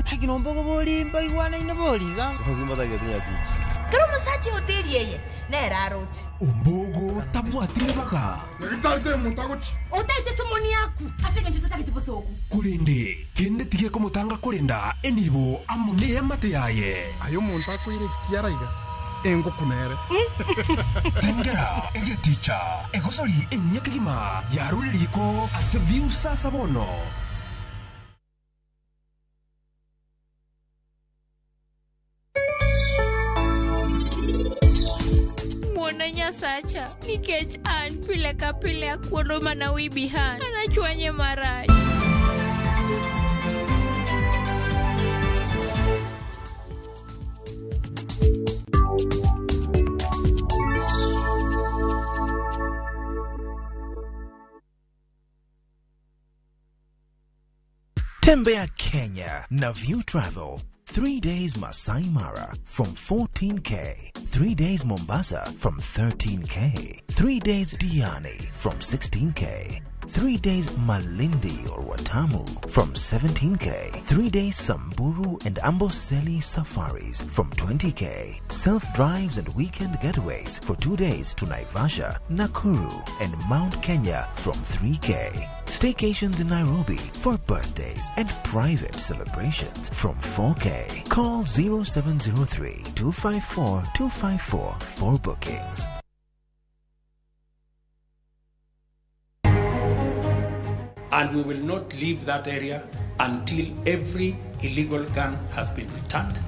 Hakino mbogo boli mbaigwana ine boliga.
Hozimba ta getinya tichi.
Kero musachi hoteli yeye. Nera arochi.
Ombogo tabwatire baga.
Ngitate mutagochi.
Otaite somoni yaku. Asenge nchota kitibosoku.
Kulinde kende tige komutanga kulinda enibo amune amate yaye.
Ayo muntu akwire kiaraiga. Engo kunere.
Tengera egeticha egosori enyekigima yaruririko ase view sasa bono.
Muona Nyasacha nikech an pile ka pile akuodo mana wi bihan anachwanye marach.
Tembea Kenya na View Travel. 3 days Masai Mara from 14K. 3 days Mombasa from 13K. 3 days Diani from 16K. 3 days Malindi or Watamu from 17K. 3 days Samburu and Amboseli safaris from 20K. Self-drives and weekend getaways for 2 days to Naivasha, Nakuru and Mount Kenya from 3K. Staycations in Nairobi for birthdays and private celebrations from 4K. Call 0703 254 254 for bookings.
And we will not leave that area until every illegal gun has been returned,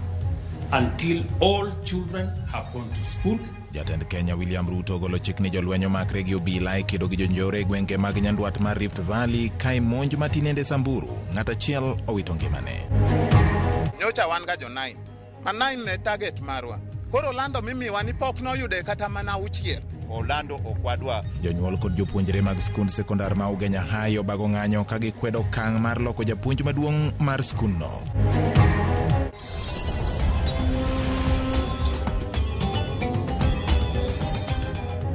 until all children have gone to school.
Jatend Kenya William Ruto ogolo chik ni jolweny omakre gi obila e kedo gi jonjore e gwenge mag Nyandwat mar Rift Valley ka imonj matinende Samburu, ng'at achiel owito ngimane.
Nyocha wan ga jo 9, ma 9 ne target marwa. Koro lando mimiwa ni pok noyude kata mana 6.
Orlando okwadwa.
Jonyuol kod jopuonjre mag skund sekondar ma Ugenya High obago ng'anyo ka gikwedo okang' mar loko japuonj maduong' mar skundno.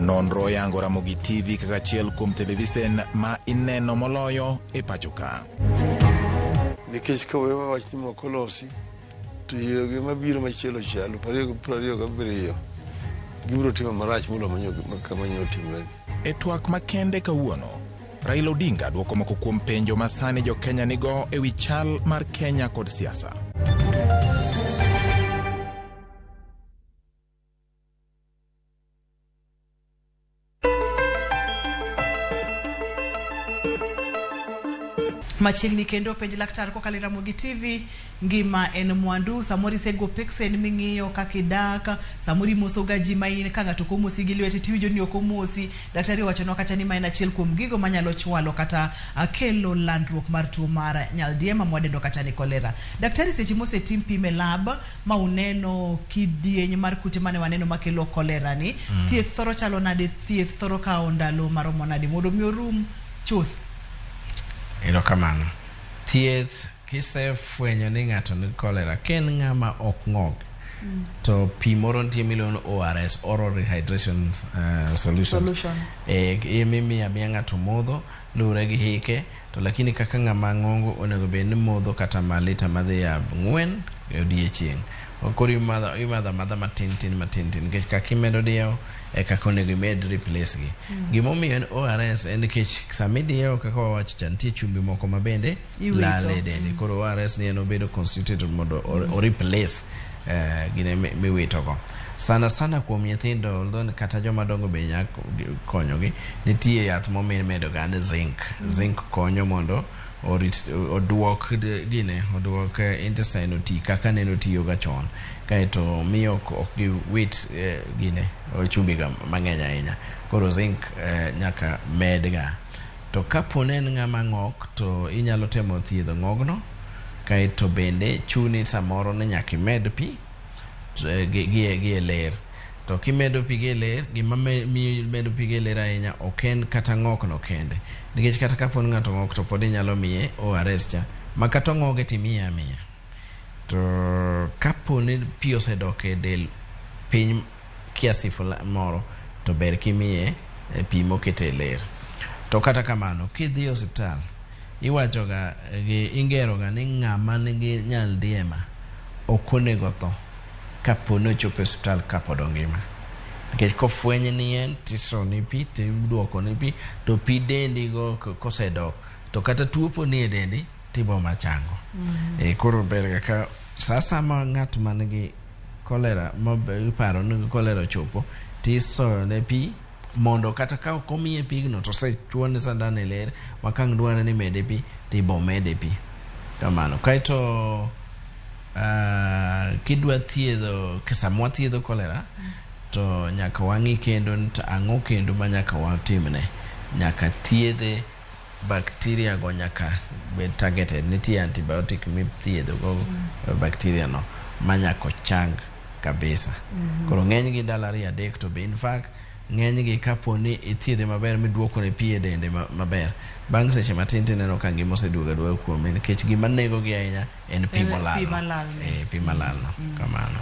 Nonro oyango Ramogi TV kaka achiel kuom televisen ma ineno moloyo e pacho ka.
Nikech ka wewa wach ni mok olosi, to yiero gi mabiro machielo cha 2027 Gibiro timo marach moloyo manyo kama nyo timre.
E twak makende kawuono, Raila Odinga dwoko moko kuom penjo ma sani jo-Kenya nigo e wi chal mar Kenya kod siasa.
Machiegni kendo penj laktar kokalo e Ramogi TV, ngima en mwandu. Samoro isego peksen ming'iyo kaka idak, samoro imoso ga ji ma in ka ng'ato ok omosi gi lwete tiwinjo ni ok omosi. Daktari owachonwa kacha ni ma en achiel kuom gigo manyalo chwalo kata kelo landruok mar tuo mar nyaldiema mwadendo kacha ni kolera. Daktari, seche mosetim pim e lab ma uneno kidieny mar kute mane waneno makelo kolera ni, thieth thoro chalo nade? Thieth thoro kawo ndalo maromo nade mondo mi orum chuth?
Erokamano. Thieth kisefwenyo ni ng'ato nigi cholera, ka en ng'ama ok ng'og, to pi moro nitie miluongo ni ORS, oral rehydration solution.
Solution.
Ema imiyo amiya ng'ato modho luwore gi hike, to lakini kaka ng'ama ng'ongo onego bed ni modho kata ma lita madhi 4 e odiechieng'. Koro imadho imadho amadha matin tin matin tin nikech kaka imedo diewo e kaka onego imed replace gi. Gimomiyo en ORS en nikech sama idiewo kaka wawacho cha nitie chumbi moko ma bende
Iwito.
lal e dendi. Koro ORS ni en obedo constituted mondo o replace gine miwito go. Sana sana kuom nyithindo, although kata joma dongo be nya konyogi, nitie yath momedo ga ni zinc. Zinc konyo mondo orit oduok gine oduok intestine oti kaka nene otiyo ga chon, kaeto miyo ok giwit gine chumbi ga mang'eny ahinya. Koro zinc nyaka med ga. To kapo ne en ng'ama ng'ok to inyalo temo thiedho ng'ogno, kaeto bende chuni samoro ni nyaka imed pi gi e ler. To kimedo pi gi e ler, gima miyo medo pi gi e ler ahinya ok en kata ng'ok no kende. Nikech kata kapo ni ng'ato ng'ok to pod inyalo miye ORS cha, ma kata ong'oge timiye amiya. To kapo ni pi osedok e del piny kiasi moro, to ber kimiye pi moket e ler. To kata kamano, kidhi e osiptal, iwacho ga gi ingero ga ni ng'ama nigi nyaldiema ok onego tho kapo ni ochopo e osiptal kapod ongima. Nikech kofweny ni en tisone pi tiduoko ne pi to pi dendi go kosedok to kata tuo po ni e dendi tibo machango. Koro ber ga ka sa ma ng'at man gi kolera ma iparo ni kolera ochopo tisoyo ne pi mondo kata ka ok omiye pigno to osechuone sandan e ler ma ka ang' dwarre ni imede pi tibo mede pi. Kamano. Kaeto kidwa thiedho sama wathiedho kolera to nyaka wang'i kendo ni to ang'o kendo ma nyaka watimne. Nyaka thiedhe bacteria go nyaka bed targeted. Nitie antibiotic mithiedho go bacteria no ma nyaka ochang kabisa. Koro ng'eny gi ndalo 2 3 to be in fact ng'eny gi kapo ni ithiedhe maber miduoko ne pi e dende maber, bang' seche matin tineno ka ngima oseduogo aduoga kuome nikech gima nego gi ahinya en pi
En
molal
pi
no.
malalno.
Pi malalno. Kamano.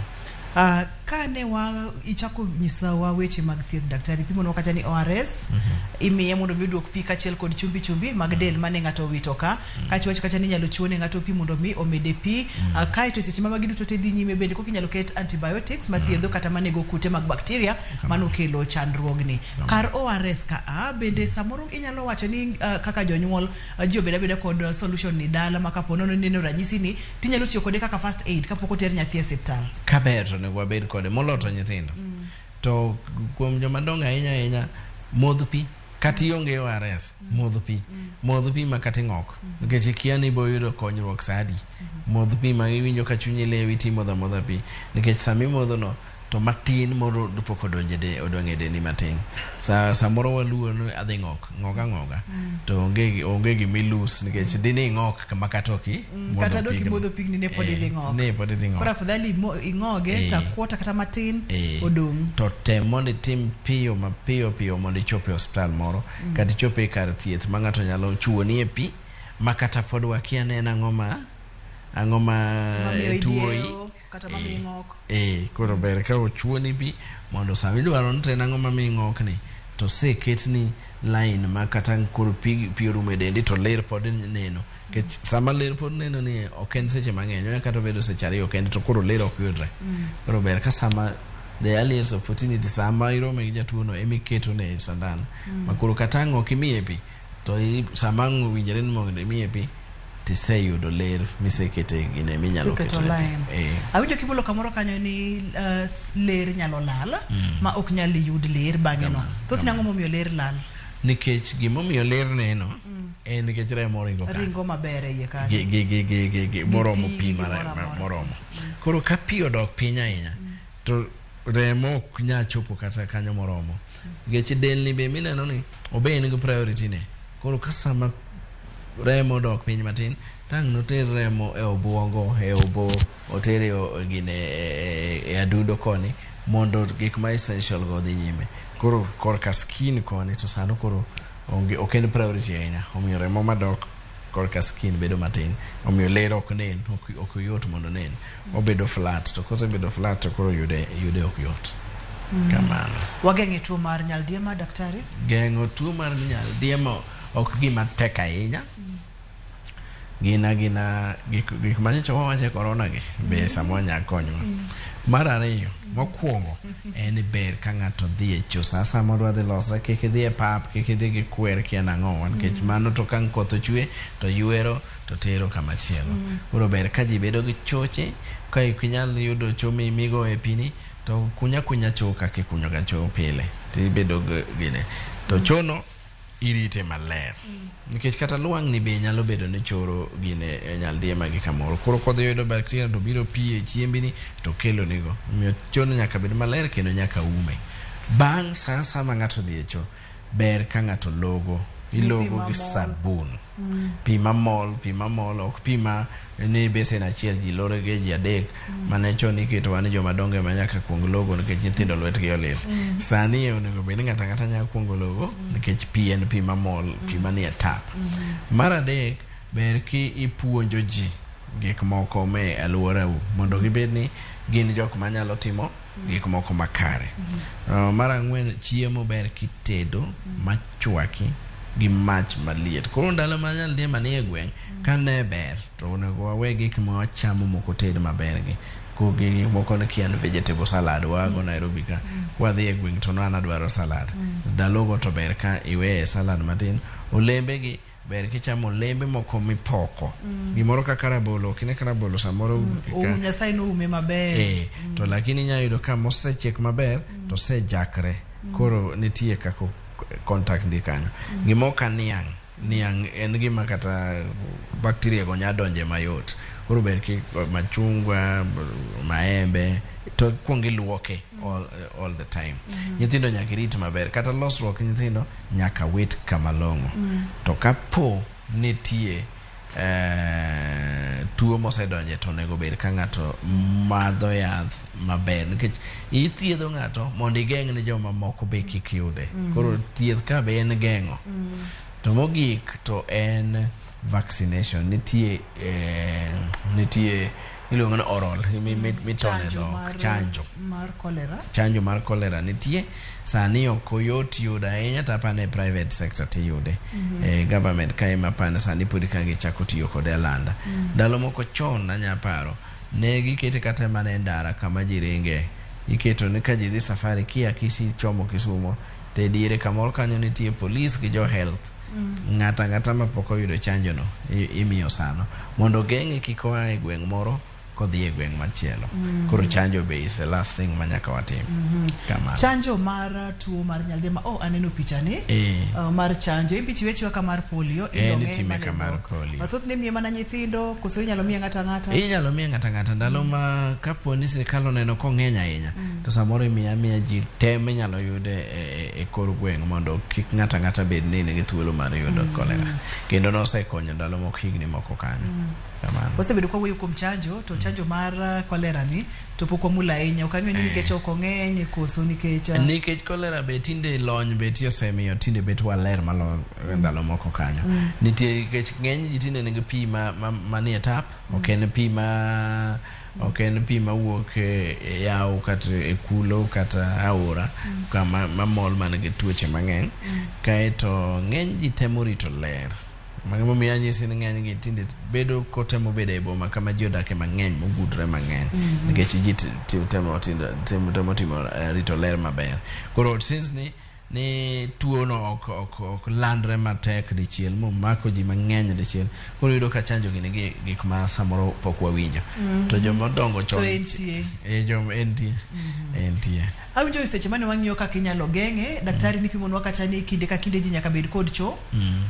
Kane wa ichako nyisowa weche mag thieth daktari pimonwa kacha ni ORS imiye mondo mi oduok pi kaachiel kod chumbi chumbi mag del mane ng'ato owito ka. Kaeto iwacho kacha ni inyalo chuo ne ng'ato pi mondo mi omede pi. Kaeto e seche ma magi duto te dhi nyime bende koka inyalo ket antibiotics mathiedho kata manego kute mag bacteria manokelo chandruogni. Kar ORS ka a bende samoro inyalo wacho ni kaka jonyuol ji obed abeda kod solution ni dala ma kapo nono ineno ranyisi ni tinyalo tiyo kode kaka first aid kapok oter nyathi e osiptal.
Kaber to onego wabed kode moloyo to nyithindo. To kuom joma dongo ahinya ahinya, modh pi kata ionge ORS, modh pi. Modh pi ma kata ing'ok. Nikech ikia ni ibo yudo konyruok sa adi. Modh pi ma iwinjo ka chunyi lewi timodho amodha pi. Nikech sama imodho no to matin moro pok odonjo odong' e dendi matin. Samoro waluor ni adhi ng'ok, ng'og ang'oga. To onge gima ilus nikech dine ing'ok ma kata ok imodho
Kata dok
pigno.
imodho pigni ne pod idhi ng'ok.
Ne pod idhi ng'ok.
Koro afadhali ing'oge to akwota kata matin odong'.
To tem mondo itim piyo mapiyo piyo mondo ichop e osiptal moro kata ichop e kar thieth ma ng'ato nyalo chuoni e pi ma kata pod wakia ni en ang'o ma
Mamiyo
tuoyi.
idiewo, kata mamiyo ing'ok.
Koro ber ka ochuoni pi mondo sama idwaro ni to en ang'o mamiyo ing'okni to oseketni line ma kata koro pi orumo e dendi to ler pod neno. Nikech sama ler pod neno ni ok en seche mang'eny, onya kata bedo seche 2 kende to koro ler ok yudre. Koro ber ka sama The earliest opportunity sama irome gi jatuo no emiketo ne sandan. Ma koro kata ang' ok imiye pi to sama ang' owinjore ni mondo imiye pi tiseyudo ler misekete gine minyalo
Iseketo
keto ne pi.
line. Awinjo kimulo kamoro kanyo ni ler nyalo lal ma ok nyal yud ler bang'e no. Thothne ang'o momiyo ler lal?
Nikech gimomiyo ler neno en nikech remo ringo kanyo.
Ringo maber e iye kanyo.
Gi moromo
pi,
pi
gi
mara-
moro amora.
moromo. Koro ka pi odok piny ahinya to remo ok nyal chopo kata kanyo moromo. Nikech delni be mineno ni obe en gi priority ne. Koro ka sama remo odok piny matin tang' noter remo e obuongo, e obo, oter e gine e adundo koni mondo gik ma essential go odhi nyime. Koro korka skin koni to sano koro onge ok en priority ahinya. Omiyo remo madok korka skin bedo matin. Omiyo ler ok nen, ok yot mondo onen. Obedo flat to kosebedo flat to koro yude ok yot. Kamano.
Wageng'e tuo mar nyaldiema, daktari?
Geng'o tuo mar nyaldiema ok gima tek ahinya. Gin agina gik manyocha wawacho e corona gi be samoro nyalo konyowa. Mar ariyo, mokwongo en ber ka ng'ato dhi e cho sa asaya modwa dhi losre kik idhi e pap, kik idhi gi kwer kia nang'o nikech mano to ka koth ochwe to ywero to tero kama chielo. Koro ber ka ji bedo gi choche ka ok inyal yudo cho migo e pini to kunya kunya cho kaka ikunyo ga cho pile tibedo gi gine. To chono irite maler. Nikech kata lwang'ni be nyalo bedo ni choro gine e nyaldiema gi kamoro. Koro kodhi yudo bacteria to biro pi e chiembini to kelo nigo. Omiyo chono nyaka bed maler kendo nyaka ume. Bang' sa asaya ma ng'ato odhi e cho, ber ka ng'ato logo. Ilogo gi sabun. Pi mamol, pi mamol, ok pi ma ni besen achiel ji loro gi ji adek. Mane chon iketowa ni joma dongo ema nyaka kuong logo nikech nyithindo lwetgi olil. Sani onego bed ni ng'ato ang'ata nyalo kuongo logo nikech pi en pi mamol, pi manie tap. Mar adek, ber ki ipuonjo ji gik moko me alworau mondo gibed ni gin jok manyalo timo gik moko makare. Mar ang'wen, chiemo ber kitedo machwaki gi mach maliet. Koro ndalo ma nyaldiema nie gweng' ka ne ber to onego wawe gik ma wachamo mok oted maber gi. Kogi moko ni kia ni vegetable salad wago Nairobi ka. Kwadhi e gweng' to an adwaro salad. Ndalogo to ber ka iweye salad matin. Olembe gi ber kichamo olembe moko mipoko. Gimoro kaka rabolo, ok ine ka rabolo samoro
Nyasaye noume maber.
To lakini inyalo yudo ka mosechiek maber to osejakre. Koro nitie kaka contact ndi kanyo. Gimoro ka niang', niang' en gima kata bacteria go nyalo donje mayot. Koro ber ki machungwa, maembe to kuong iluoke all the time. Nyithindo nyaka irit maber. Kata losruok nyithindo nyaka wit kama long'o. To kapo nitie tuo mosedonje to onego bed ka ng'ato madho yath maber nikech ithiedho ng'ato mondo igeng' ne joma moko be kik yude. Koro thieth ka be en geng'o. To mogik to en vaccination. Nitie iluongo ni oral mitone dhok, chanjo
mar cholera.
Chanjo mar cholera nitie. Sani ok oyot yudo ahinya to apani e private sector tiyude. Government ka ema apani sani pod ka gichako tiyo kode alanda. Ndalo moko chon anya paro ne gikete kata mana e ndara kama ji ringe. Iketo ni ka ji dhi safari kia Kisii chomo Kisumo to e diere kamoro kanyo nitie police gi jo health. Ng'ato ang'ata mapok oyudo chanjo no imiyo sano mondo ogeng'e kik oa e gweng' moro kodhi e gweng' machielo. Koro chanjo be is the last thing ma nyaka watim. Kamano.
Chanjo mar tuo mar nyaldiema. Oh, aneno picha ni. Mar chanjo. Ipichi weche kaka mar polio.
Itime ka mar polio.
Mathoth ne miye mana nyithindo, koso inyalo miye ng'ato ang'ata?
Inyalo miye ng'ato ang'ata. Ndalo ma kapo ni sirikal oneno kong'eny ahinya, to samoro imiyo amiya ji te minyalo yude e kor gweng' mondo kik ng'ato ang'ata bed ni nigi thuolo mar yudo cholera. Kendo nosekonyo ndalo moko higni moko kanyo.
Wasebedo kwa wuoyo kuom chanjo, to chanjo mar cholera ni to pok wamulo ahinya. Ok ang'eyo ni nikech ok ong'eny koso nikech
nikech cholera be tinde lony be ti osemiyo tinde bet waler maloyo ndalo moko kanyo. Nitie nikech ng'eny ji tinde nigi pi manie tap, ok en pi ma ok en pi mawuok e yawo kata e kulo kata aora kama mamol man gi tuoche mang'eny. Kaeto ng'eny ji temo rito ler. Mano emomiyo anyisi ni ng'eny gi tinde bedo kotemo bedo e boma kama ji odake mang'eny mogudre mang'eny nikech ji temo temo timo rito ler maber. Koro since ni tuo no ok landre matek dichiel momako ji mang'eny dichiel, koro iyudo ka chanjo gi nigi gik ma samoro pok wawinjo. To joma odongo chon
To entie.
E jom entie. Entie.
Awinjo e seche mane wang'iyo kaka inyalo geng'e, daktari nipimonwa kacha ni kinde ka kinde ji nyaka bed kod cho.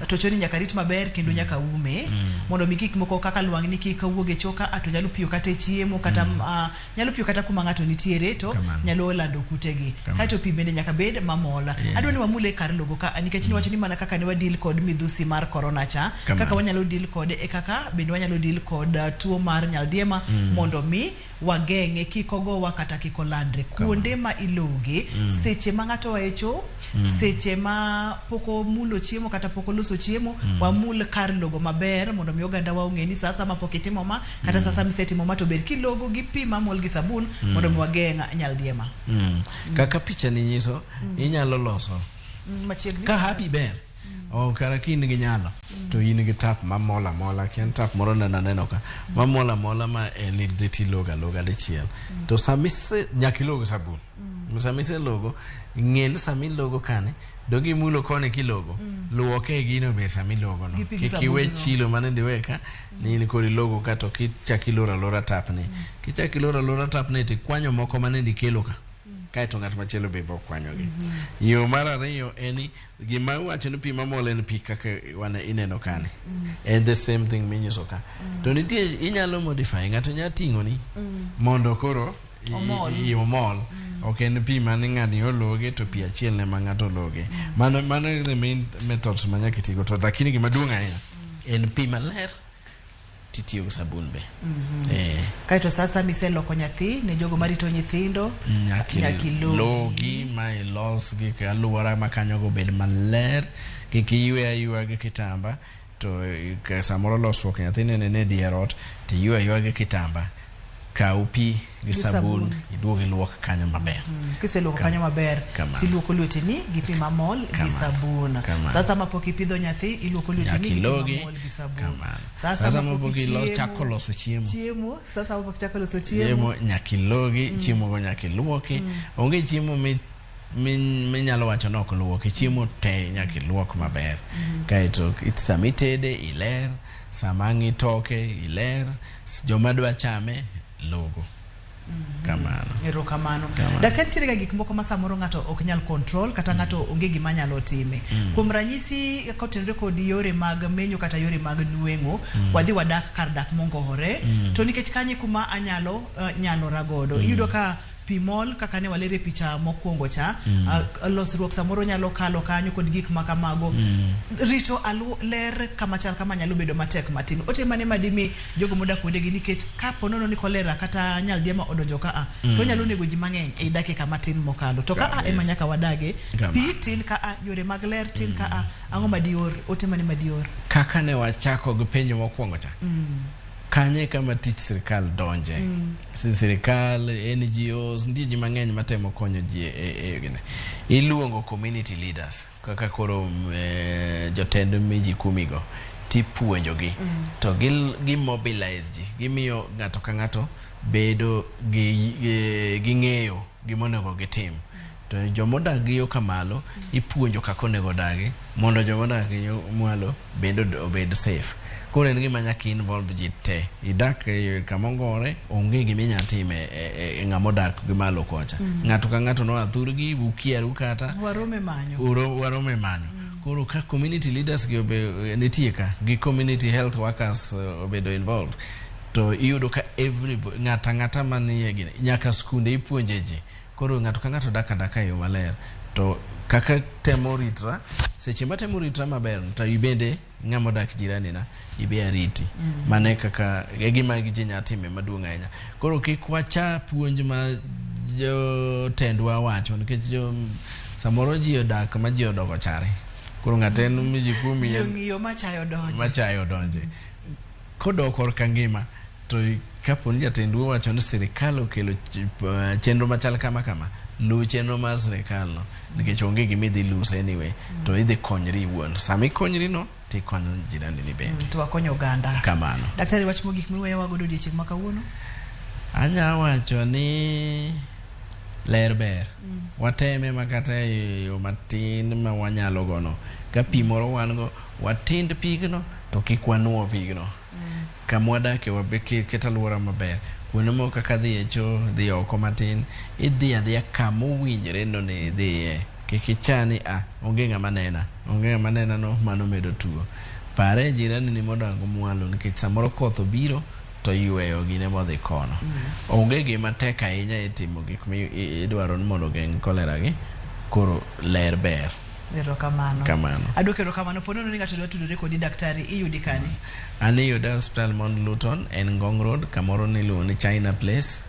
To cho ni nyaka rit maber kendo nyaka ume mondo mi gik moko kaka lwang'ni kik wuog e cho ka a to nyalo piyo kata e chiemo kata nyalo piyo kata kuma ng'ato nitiere to
Kamano.
nyalo lando kutegi. Kaeto pi bende nyaka bed mamol. Adwa ni wamule kar logo ka nikech niwacho ni mana kaka ne wadeal kod midhusi mar corona cha,
Kamano.
kaka wanyalo deal kode e kaka bende wanyalo deal kod tuo mar nyaldiema mondo mi wageng'e kik ogowa kata kik olandre. Kuonde ma iloge, seche ma ng'ato oa e cho, seche ma pok omulo chiemo kata pok oloso chiemo, wamul kar logo maber mondo mi oganda wa ong'e ni sa asaya ma pok itimo ma kata sa asaya misetimo ma to ber kilogo gi pi mamol gi sabun mondo mi wageng' nyaldiema.
Kaka picha ni nyiso, inyalo loso
Machiegni.
ka happy ber o kara ka in gi nyalo to in gi tap mamol amola kia tap moro neno aneno ka mamol amola ma en idhi tilogo aloga dichiel to samise nyaka ilog sabun. Sama iselogo, ng'e ni sama ilogo kani dong imulo koni kilogo, luoke e gino be sama ilogo no.
Gi pi gi
Kik
sabun
iwe
no.
Chilo mane diwe ka ni in koro ilogo ka to kichak iloro alora tap ni kichak iloro alora tap ni tikwanyo moko mane dikelo ka kaeto ng'at machielo be bokwanyogi. Yo mar ariyo en ni gima iwacho ni pi mamol en pi kaka wan ineno kani en the same thing minyiso ka to nitie inyalo modify ng'ato nyalo ting'oni mondo koro
Omol.
Omol ok en pi mane ng'ani ologe to pi achiel ema ng'ato ologe. Mano the main methods ma nyaka itigo to lakini gima duong' ahinya en pi maler titiyo gi sabun be.
Kaeto sasa miseloko nyathi ne jogo marito nyithindo
nyaka
nyaka ilogi.
Logi ma ilos gi alwora ma kanyogo bed maler, kik iywe aywa gi kitamba to samoro losruok nyathi nene e dier ot to iywe aywa gi kitamba, kaw pi gi
Gi
sabun
sabun.
Iduog iluok kanyo maber.
Kiseluoko kanyo maber
Kamano.
tiluoko lweteni gi pi mamol gi
Kamano.
sabun.
Kamano.
Sasa mapok ipidho nyathi iluoko lweteni
Nyaka
gi pi
ilogi.
mamol gi sabun.
Kamano.
Sasa
Sasa
mapok
mapok
ichiemo-
chako loso chiemo
chiemo sasa mapok chako loso chiemo
chiemo nyaka ilogi, chiemo go nyaka iluoki. Onge chiemo minyalo wacho ni ok luoki. Chiemo te nyaka iluok maber kaeto sama itede iler, sama ang' itoke iler, joma dwa chame logo. Kamano.
Erokamano.
Kamano.
Daktari, nitiere ga gik moko ma samoro ng'ato ok nyal control kata ng'ato onge gima nyalo time. Kuom ranyisi kotenore kod yore mag menyo kata yore mag nweng'o, wadhi wadak kar dak mongowore, to nikech kanye kuma anyalo nyalora godo. Iyudo ka pi mol kaka ne walere picha mokwongo cha, losruok samoro nyalo kalo kanyo kod gik ma kamago. Rito alu ler kama chal kama nyalo bedo matek matin. Ote mane madimi jogo modak kuondegi nikech kapo nono ni kolera kata nyaldiema odonjo ka a to onyalo nego ji mang'eny ei dakika matin mokalo. To ka a ema nyaka wadage, pi tin ka a, yore mag ler tin ka a, ang'o madior, ote mane madior?
Kaka ne wachako gi penjo mokwongo cha, kanye kama tich sirikal donje. Sirikal, NGOs, nitie ji mang'eny matemo konyo ji e gine. Iluongo community leaders kaka koro jotend miji kumigo tipuonjogi to gi mobilize ji, gimiyo ng'ato ka ng'ato bedo gi ng'eyo gimonego gitim to jomodak gi yo kamalo ipuonjo kaka onego odagi mondo jomodak gi yo mwalo bende obed safe. Koro en gima nyaka involve ji te. Idak e kama ongore, onge gima inyalo timo e ng'ama odak gi malo kocha. Ng'ato ka ng'ato noa thurgi ukieru kata
Warome manyo.
Warome manyo. Koro ka community leaders gi nitie ka gi community health workers obedo involved to iyudo ka every ng'ata ng'ata manie gini nyaka skunde ipuonje ji. Koro ng'ato ka ng'ato dak adaka e yo maler to kaka temo ritra seche matemo ritra maber to ibende ng'ama odak jirani na ibe ariti. Mano e kaka e gima ji nya time maduong' ahinya. Koro kik wacha puonj ma jotendwa wacho nikech jo samoro ji odak ma ji odoko chare. Koro ng'ato en miji kumi
Ji
en
ong'iyo machayo donje.
Machayo donje. Kodok korka ngima to kapo ni jatendu owacho ni sirikal okelo chenro machal kama kama, luw chenro mar sirikal no nikech onge gima idhi lose anyway to idhi konyri iwuon. Sama ikonyri no Tikonyo jirani ni bende.
To wakonyo oganda.
Kamano.
Daktari, wach mogik miweyowa godo odiochieng' ma kawuono?
Anya wacho ni ler ber. Wateme makata e yo matin ma wanyalo gono. Ka pi moro wan go, watind pigno to kik wanuo pigno. Kama wadake wabe ket alwora maber. Kuonde moko kaka dhi e choo, dhi oko matin, idhi adhiya kama owinjre no ni idhiye. Kik icha ni a onge ng'ama nena, onge ng'ama nena no mano medo tuo. Pare jirani ni modak mwalo nikech samoro koth obiro to yweyo gine modhi kono. Onge gima tek ahinya e timo gik mi idwaro ni mondo ogeng' kolera gi. Koro ler ber.
Erokamano.
Kamano.
Aduoko erokamano. Po nono ni ng'ato dwa tudore kodi, daktari, iyudi kanye?
An iyuda e osiptal man Luton, en Ngong Road, kamoro niluongo ni China Place.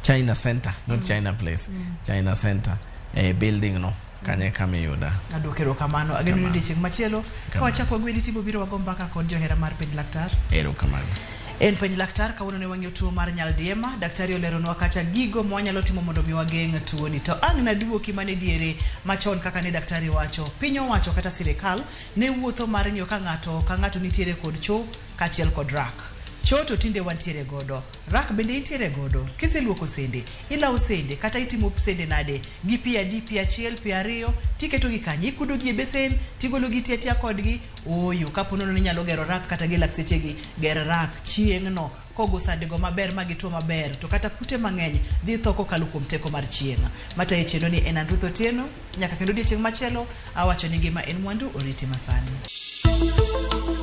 China Center, not China Place. China Center. E building no, kanyo e kama iyuda.
Aduoko erokamano. Ageno ni
Kamano.
odiochieng' machielo ka
Kamano.
wachak wagweli tibiro biro wago mbaka kod johera mar Penj Laktar.
Erokamano.
En Penj Laktar, kawuono ne wang'iyo tuo mar nyaldiema. Daktari oleronwa kacha gigo ma wanyalo timo mondo mi wageng' tuoni. To ang' naduoki mane diere machon kaka ne daktari wacho, piny owacho kata sirikal ne wuotho mar ng'iyo ka ng'ato ka ng'ato nitiere kod choo kaachiel kod rak. Choo to tinde wantiere godo, rak bende intiere godo. Kiseluoko sende, ilawo sende kata itimo sende nade gi pi adi, pi achiel, pi ariyo, tiketogi kanye, ikudo gi e besen, tigolo gi tiyo atiya kodgi. Ooyo, kapo nono ni inyalo gero rak kata gi laksechegi, ger rak chieng'no kogo sandego maber ma gituo maber, to kata kute mang'eny dhi tho kokalo kuom teko mar chieng'. Matayo chenro ni en Andruth Otieno, nyaka kendo odiochieng' machielo, awacho ni ngima en mwandu, oriti masani.